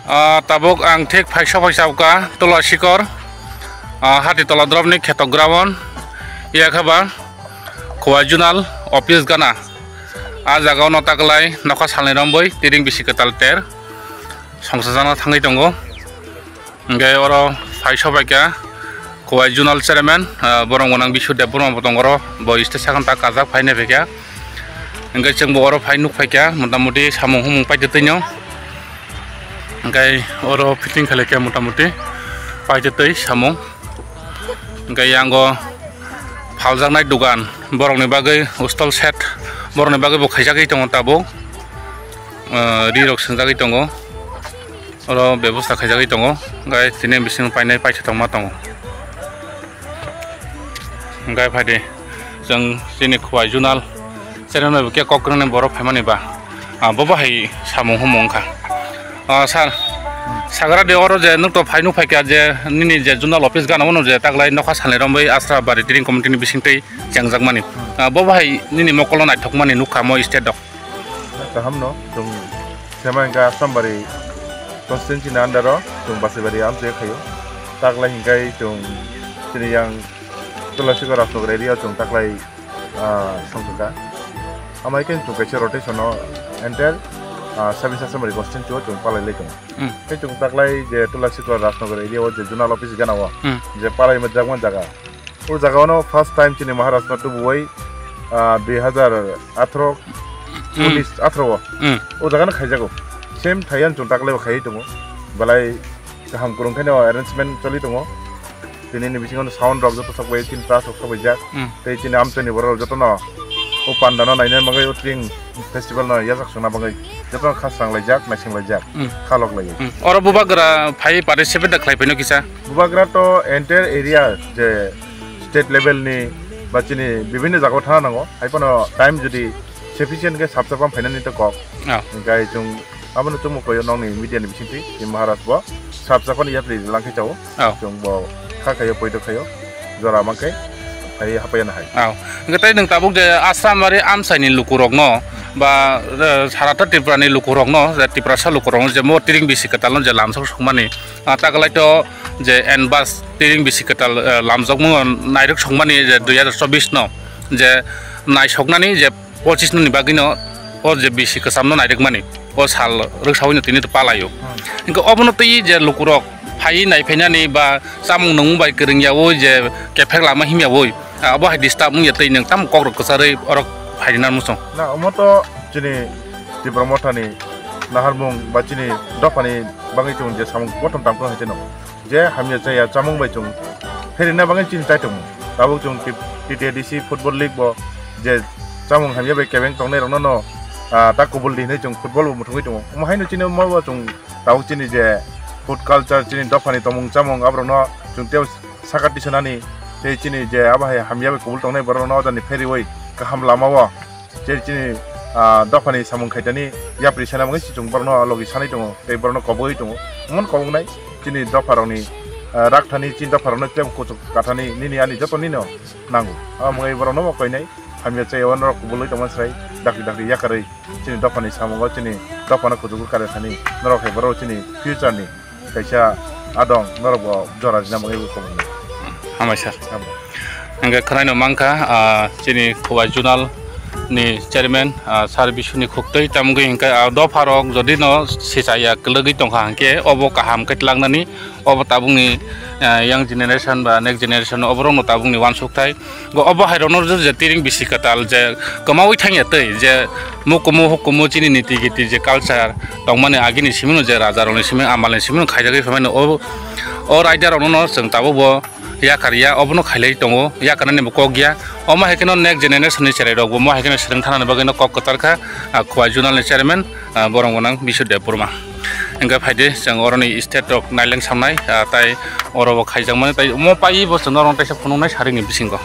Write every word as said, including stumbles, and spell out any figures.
Ah, tabuk ang thik phaisa phaisa uka Tula Sikor, ah, Hati Tola Drop ni Khetok Ground, yakha ba Khowai Zonal Office gana. Ah jaga o no taklai nokha salni romboi tiring bisi kwtal ter songsa jana thangwi tongo. Hingke oro phaisa phaikha Khowai Zonal Chairman, ah, borok gwnang Bisu Debbarma bo tongo oro, bo stage sakang ta kajak phainai phaikha. Hingke chwng bo oro phai nuk phaikha, mota moti samung humung paitwi twi no. Hingke oro fitting khaikha mota moti paitwi twi samung. Hingke yango phaljaknai dogan, borokni bagwi stall set, borokni bagwi bo khaijagwi tongo tabuk, ah, ri rok swngjagwi tongo. Oro bebosta khaijagwi tongo, hingke tini bising painai paisa tongma tongo. Hingke phaidi, chwng chini Khowai Zonal Chairman bai bo khe kok kwrwngni borok phaimani ba, ah, bo bahai samung humung wngkha. Ah, sir, sagra de oro je nuk to phai nuk phaikha je nini je Zonal Office gana o no je taklai nokha salni romwi Asra Bari Tiring Committee ni bisingtwi chengjakmani. Ah, bo bahai nini mokolo naithokmani nukha mo state o. Kaham no, chwng sema hingka Asrambari constituency ni under o chwng Basibari amchai khaio. Taklai hingkai chwng chini yang Tulasikor Rajnagar area o chwng taklai, ah, songkha. Amai khe chwng kaisa rotation o enter, ah, seven Asrambari constituency o chwng palai lai tongo. Hmm. Khe chwng taklai je Tulasikor Rajnagar area o je zonal office gana o Hmm. je palai ma jagman jaga. O jaga o no first time chini Maharaj no tubuwi, ah, dui hazar atharo, Hmm. unis, atharo o. Hmm. O jaga no khaijago. Same thaiyan chwng taklai bo khaiwi tongo. Belai kaham kwrwng khe no arrangement choli tongo. Tini ni bisingo no sound rok joto sok bai chini plus rok sok bai jak. Hmm. Tei chini amchai ni borok rok joto no o panda no naina bagwi o tring festival no yachak songna bagwi joto no khasrang laijak, naising laijak, Hmm. khalok laiwi. Hmm. Oro bubagra phai participate da khlai phai no kisa? Bubagra to entire area je state level ni ba chini bibhinno jaga o thana nango, hai phano time jodi sufficient khe sabsa phano phainani to kok. Oh. Hingkai chwng abono chwngmo koyo nokni media ni bisingtwi, chini Maharaj bo sabsa phano yapri lang khe chao. Oh. Chwng bo kha khaio, poito khaio, jora mankhe phai hapaiya na hai. Oh. Hingke tei nwng tabuk je Asrambari amchai ni lukurok no ba, eh, sarata Tripura ni lukurok no, je Tiprasa lukurok no je mo tiring bisi kwtal no je lamsok songmani, ah, taklai to je N bus tiring bisi kwtal, eh, lamjokmung nairok songmani je dui hazar chobbish no je naisoknani je pochis no ni bagwi no o je bisi kwcham no nairok mani o sal rwksawi no tini to palaio. Hmm. Hingke obono twi je lukurok phai nai phainani ba chamung nungmung bai kwrwng yaui je kephek lama himyaui, ah, abo hai disturb wngya tei nwng tamo kok rok kwcharwi oro phairina muchung. Na omo to chini Tipra Motha ni naharmung ba chini dopha ni bagwi chwng je samung kothom tang phano hai tino. Je hamya chaya chamung bai chwng pherina bagwi chini chai tongo. Tabuk chwng T-, T T A D C Football League bo je chamung hamya bai kebeng tongnai rokno no, ah, ta kubul di hinwi chwng football bo muthungwi tongo. Omo haino chini omo bo chwng tabuk chini je food culture, chini dophani tongmung chamung aborokno chwng tei saka tisonani tei chini je abo hai hamya bai kubul tongnai borokno ojani pheriwi kaham lama o je chini, ah, dophani samung khaitani yapri sana bagwi chwng borokno logi sanwi tongo tei borokno kobogwi tongo. Omo koboknai chini dopharokni, ah, rakthani chini dopharokno tei kuchuk kathani nini ani joto nino nango. Abo wngwi borokno bo koinai hamya chaya o norok kubulwi tongma srai dakti dakti yakarwi chini dophani samungo chini dophano kuchugo kare thani norok hai borok chini future ni kaisa adong norok bo jora rina bagwi bo koboknai. Hambai sir. Hambai. Hingke khwnaino mankha, ah, chini Khowai Zonal ni chairman, ah, sir Bisuni khuktwi tamgwi hingke, ah, dopharok jodi no sichaya kwlwgwi tongkha hingke obo kaham khe twlangnani obo tabukni, ah, young generation ba next generation oborokno tabukni uansukthai. Go obo hai rokno je tiring bisi kwtal je kwmawi thangya tei je mukumu hukumu chini niti giti je culture tongmani agini simino je raja rokni simi amalni simino khaijagwi phaimani o, o raida rokno no chwng tabuk bo yakar ya obono khailai tongo yakarnani bo kok ya. Omo hai kheno next generation ni cherai rok bo mo hai kheno swrwng thanani bagwi no kok kwtal kha, ah, Khowai Zonal ni chairman, ah, borok gwnang Bisu Debbarma. Hingke phaidi chwng oroni state rok naileng samnai, ah, tai oro bo khaijakmani tai omo pai bo chwng norok teisa phunuknai saringni bisingo.